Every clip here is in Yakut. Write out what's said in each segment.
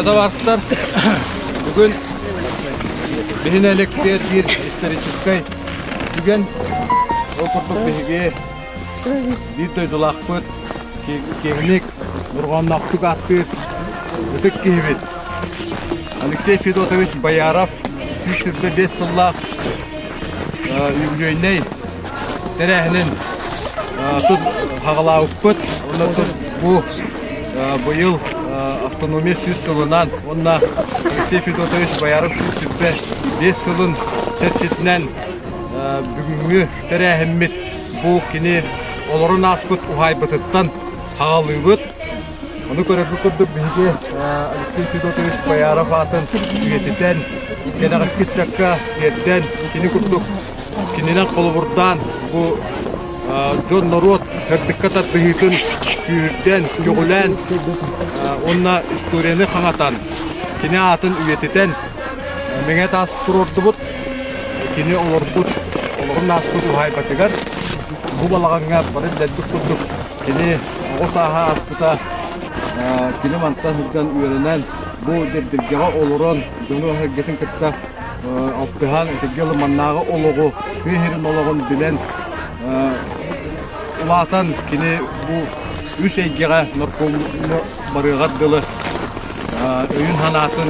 Табаарыстар, бүгүн биһин электиэр биир историческай түгэн. Ол курдук биһиги биир дойдулаахпыт киэҥник, дорҕоонноохтук ааттыыр ытык киһибит Алексей Федотович Бояров 125 сыллаах үбүлүөйнэй тэрээһинин тут хаҕалаабыппыт. Онно тут бу быйыл автономия 100 сылынан уонна Алексей Федотович Бояров 125 сылын чэрчитинэн бүгүҥҥү тэрээһиммит бу кини олорон ааспыт уһаайбытыттан хаҕалыыбыт. Ону көрөргүт курдук биһиги Алексей Федотович Бояров аатын үйэтитэн, кэнэҕэски ыччакка тиэрдэн, кини курдук кининэн холобурдаан бу дьон-норуот сырдыкка тардыһыытын күүһүрдэн, көҕүлээн уонна историяны хаҥатан, кини аатын үйэтитэн мэҥэ таас туруордубут. Кини олорбут, олорун ааспыт уһаайбатыгар бу балаҕаҥҥа бары билэрбит курдук кини оҕо сааһа ааспыта, кини мантан сылдьан үөрэнэн, бу Дэбдиргэҕэ олорон дьону эһэргэтин кытта алтыһан, этэргэ дылы маннааҕы олоҕу, тыа сирин олоҕун билэн улаатан кини бу үс эйгэҕэ наркомҥа барыаҕар дылы өйүн-санаатын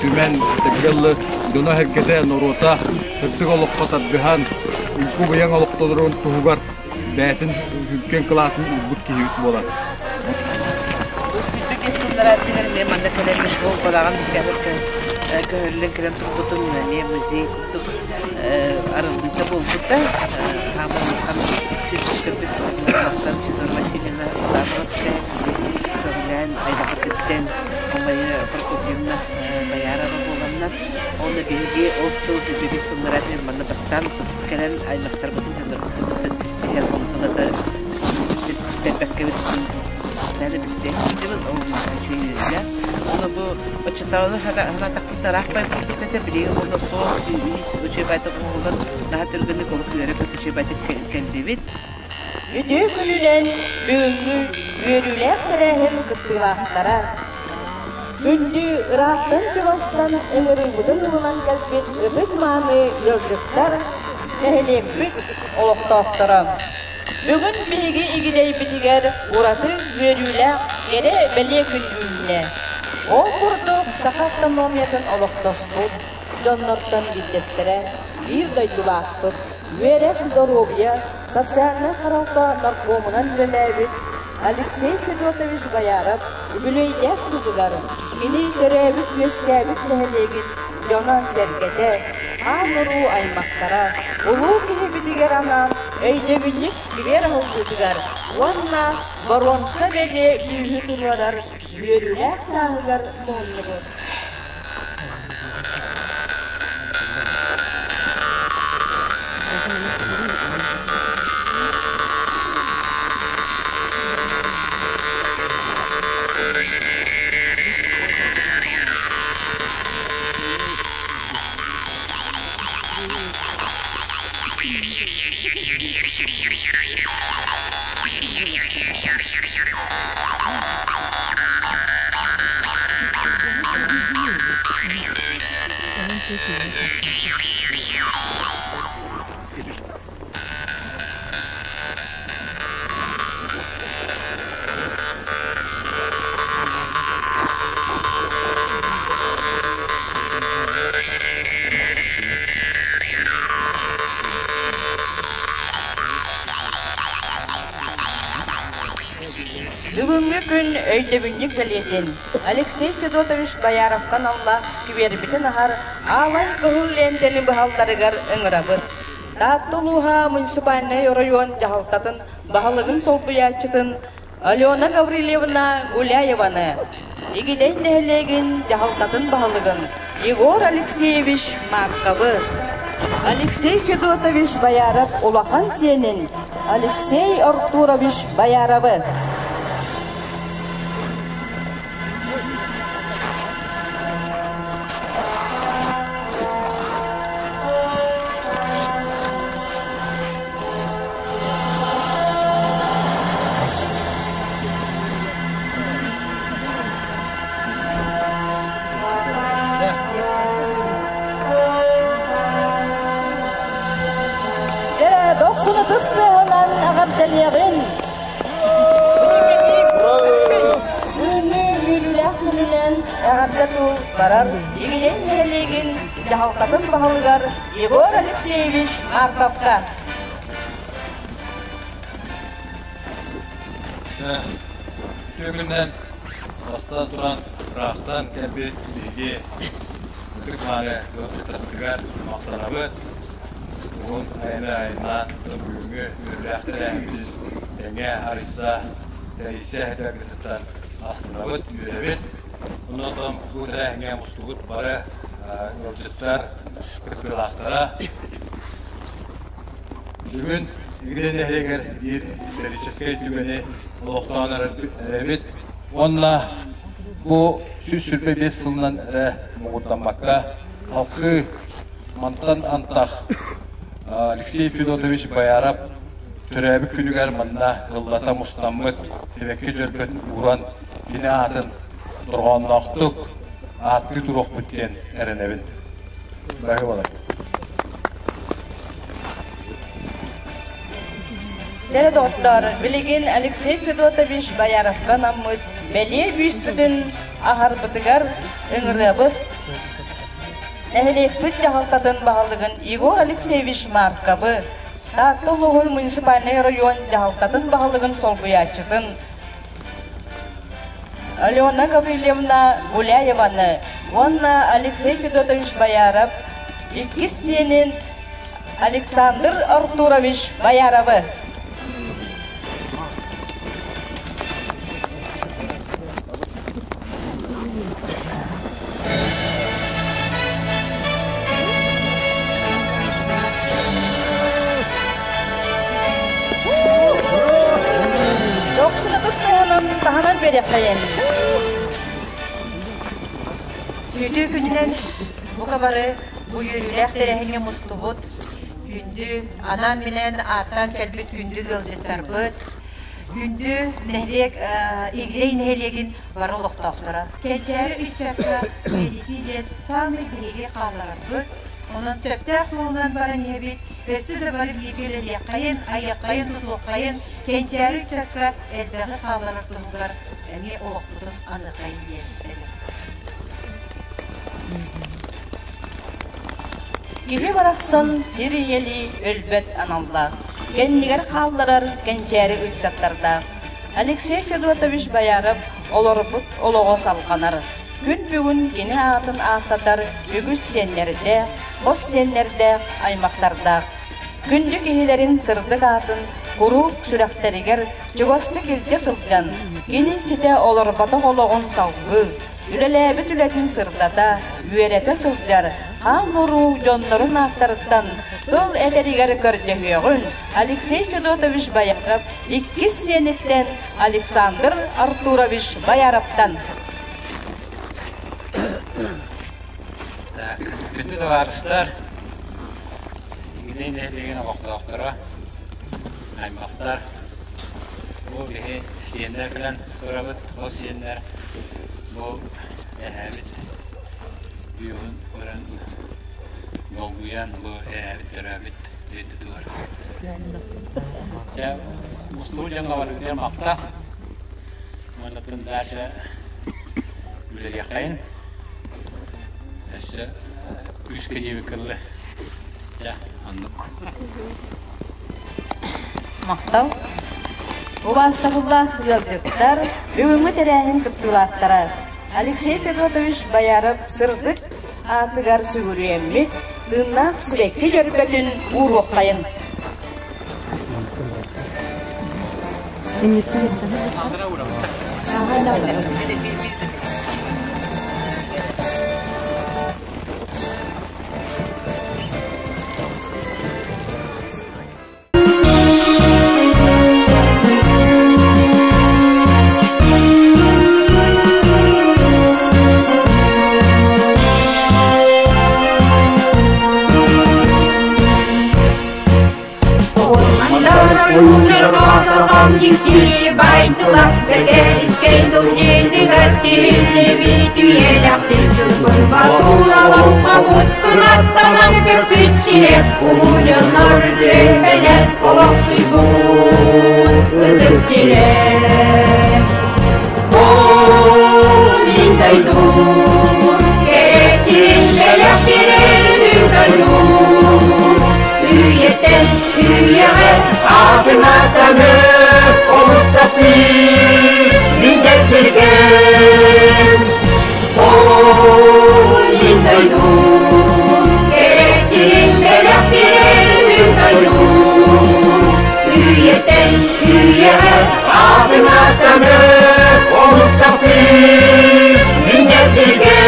түмэн, этэргэ дылы дьоно-сэргэтэ, норуота сырдык олоххо тардыһан, уйгу-быйаҥ олохтонорун туһугар бэйэтин үҥкэн кылаатын уурбут киһибит буолар. Бу сүүрбэ биэс сыллара аттыгар эмиэ манна кэлэн ол балаҕан көһөрүллэн кэлэн турбутун эмиэ музей курдук арыллыыта буолбута. Хааман улахан сүрдүк махтан Федора Васильевна Заборовская көҕүлээн айылҕатыттан Майя Прокопьевна Боярова буоланнар уонна биһиги ол сыл сүүрбэ биэс сыллара манна бастаан кэлэн аймахтарбытын дьоннорбутун кытта билсиһэн онтон ата сүтэрбэккэбит постоянно билсиһэн киирдибит ол үчүгэй үөрүүлээх ону бу оччотооҕу санаатахпытына ыраах бай курдук этэ билигин уонна суол иис үчүгэй байтык оҥоһуллан наһаа түргэнник олох үөрэ-көтө үчүгэй байтык кэллибит. Үтүө күнүнэн бүгүҥҥү үөрүүлээх тэрээһин кыттыылаахтара Күндү ыраахтан-чугастан ыҥырыыбытын ылынан кэлбит ытык-мааны ыалдьыттар, нэһилиэкпит олохтоохторо! Бүгүн биһиги Игидэйбитигэр ураты үөрүүлээх кэрэ-бэлиэ күн үүннэ. Ол курдук саха автономиятын олохтоспут дьоннортон биирдэстэрэ, биир дойдулаахпыт, үөрэх, доруобуйа, социальнай харалта наркомунан үлэлээбит Алексей Федотович Бояров үбүлүөйдээх сылыгар кини төрөөбүт-үөскээбит нэһилиэгин дьоно-сэргэтэ, аан-уруу аймахтара улуу киһибитигэр анаан өйдөбүнньүк сквер аһыллыытыгар уонна боруонса бэлиэ бүүһү туруорар үөрүүлээх чааһыгар муһуннубут. Бүгүҥҥү күн өйдөбүнньүк бэлиэтин Алексей Федотович Бояровка аналлаах сквербитин аһар аалай кыһыл лиэнтэни быһалларыгар ыҥырабыт. Таатта улууһа муниципальнай оройуон дьаһалтатын баһылыгын солбуйааччытын Алена Гаврильевна Гуляеваны, Игидэй нэһилиэгин дьаһалтатын баһылыгын Егор Алексеевич Марковы, Алексей Федотович Бояров улахан сиэнин Алексей Артурович Бояровы. Дохсун ытыс тыаһынан эҕэрдэлиэҕин! Бүгүҥҥү үөрүүлээх күнүнэн эҕэрдэ тыл барар Игидэй нэһилиэгин дьаһалтатын баһылыгар Егор Алексеевич Марковка. Үтүө күнүнэн бастатан туран ыраахтан кэлбит биһиги ытык мааны ыалдьыттарбытыгар махтанабыт. Уһун айаны айаннаан бүгүҥҥү үөрүүлээх тэрээһиммитин тэҥҥэ арыйса, тэрийсэ этэргититтэн астынабыт, үөрэбит. Онон бу тэрээһиҥҥэ мустубут бары ыалдьыттар кыттыылаахтара Бүгүн Игирэ нэһилиэгэр биир историческай түгэни олохтоон эрэбит уонна бу 125 сылынан эрэ муҥурдаммакка халқы мантан антах Алексей Федотович Бояров төрөөбүт күнүгэр манна ыллата мустаммыт сибэкки дьөрбөтүн ууран кини аатын дорҕоонноохтук ааттыы туруохпут диэн эрэнэбин. Баһыыбалар. Дьэ, доҕоттоор, билигин Алексей Федотович Бояровка анаммыт бэлиэ бүүспүтүн аһарбытыгар ыҥырыабыт. Нэһилиэкпит дьаһалтатын баһылыгын Егор Алексеевич Марковы, Таатта улууһун муниципальнай оройуон дьаһалтатын баһылыгын солбуйааччытын Алена Гаврильевна Гуляеваны уонна Алексей Федотович Бояров иккис сиэнин Александр Артурович Бояровы. Дохсун ытыс туһунан таһынан биэриэххэйин. Үтүө күнүнэн бука бары бу үөрүүлээх тэрээһиҥҥэ мустубут күндү анаан-минээн ааттаан кэлбит күндү ыалдьыттарбыт, күндү нэһилиэк Игирэй нэһилиэгин бары олохтоохторо. Кэнчээри ыччакка үйэтитии диэн саамай биһиги хаалларарбыт. Онон сөптөөх суолунан баран иһэбит, өссө да бары бииргэ үлэлиэххэйин, айыаххайын, тутуоххайын, кэнчээри ыччакка элбэҕи хаалларар туһугар эмиэ олохпутун аныаххайын диэн этэбин. Киһи барахсан сир ийэлии өлбөт аналлаах, кэннигэр хаалларар кэнчээри ыччаттардаах. Алексей Федотович Бояров олорбут олоҕо салҕанар. Күн бүгүн кини аатын ааттатар үгүс сиэннэрдээх, хос сиэннэрдээх аймахтардаах. Күндү киһилэрин сырдык аатын куруук сүрэхтэригэр чугастык илдьэ сылдьан, кини ситэ олорботох олоҕун салгыы, үлэлээбит үлэтин сырдата, үөрэтэ сылдьар хаан уруу дьоннорун ааттарыттан тыл этэригэр көрдөһүөҕүн Алексей Федотович Бояров иккис сиэниттэн Александр Артурович Бояровтан. Так, күндү табаарыстар, Игидэй нэһилиэгин олохтоохторо, аймахтар, бу биһи сиэннэр билэн турабыт, ол сиэннэр бу эһээбит стүүһүн көрөн долгуйан бу эһээбит төрөөбүт дойдутугар. Дьэ, мустуу дьоҥҥо барытыгар махта. Уоннаттан дальше үлэлиэххэйин. Өссө күүскэ диэбиккэ Дьэ, оннук. Махтал. Убаастабыллаах ыалдьыттар, бүгүҥҥү тэрээһин кыттыылаахтара Алексей Федотович Бояров сырдык аатыгар сүгүрүйэммит тыыннаах сибэкки дьөрбөтүн ууруоххайын. Улуу дьикти байтыла бэркэрискэй тыл дьиэтигэр тиһиллибит үйэлэхтик Батуулалалхабыт кынаттанан көппүт сирэ улуу дьоннор түөлбэлэр олохсуйбут ытык сирэ. Ол мин дойдум, кэрэ сирин бэлэх биэрэр дойдум. Үйэттэн үйэҕэ атын аттанып олус таптыыр мин дэптиргэн. Ол мин дойдум, кэрэ сирин бэлэх биэрэр дойдум. Үйэттэн үйэҕэ атын аттанып олус таптыыр мин дэптиргэн.